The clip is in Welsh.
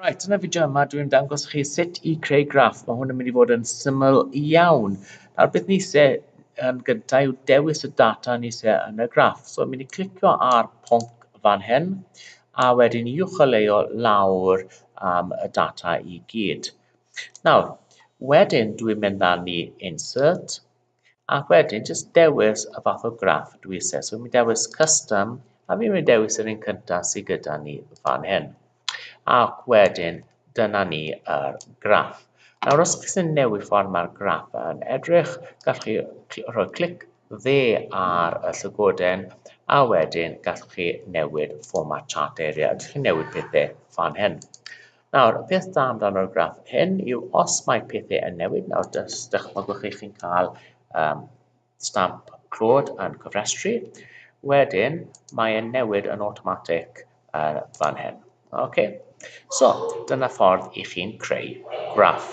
Right, yn y fideo yma dwi'n dangos chi sut i creu graff. Mae hwn yn mynd i fod yn syml iawn. Nawr beth ni eisiau yn gyntaf yw dewis y data ni eisiau yn y graff. So yn mynd i clicio ar pwnc fan hyn a wedyn uwcholeuo lawr am y data i gyd. Nawr, wedyn dwi'n mynd â ni insert Ac wedyn jyst dewis y fath o graff dwi eisiau. So fi'n dewis custom a fi'n mynd dewis yr un cyntaf sydd gyda ni fan hyn. Ac wedyn dyna ni yr graff. Nawr os chi sy'n newid ffordd mae'r graff yn edrych, gallwch chi rhoi clic dde ar y llygoden a wedyn gallwch chi newid format chart area. Gallwch chi newid pethau fan hyn. Nawr, y peth da amdano'r graff hyn yw os mae pethau yn newid, nawr dychmygwch chi chi'n cael um, stamp clod yn cyfrestru, wedyn mae'n newid yn automatic uh, fan hyn. Okay. So, dyna ffordd i chi'n creu graff.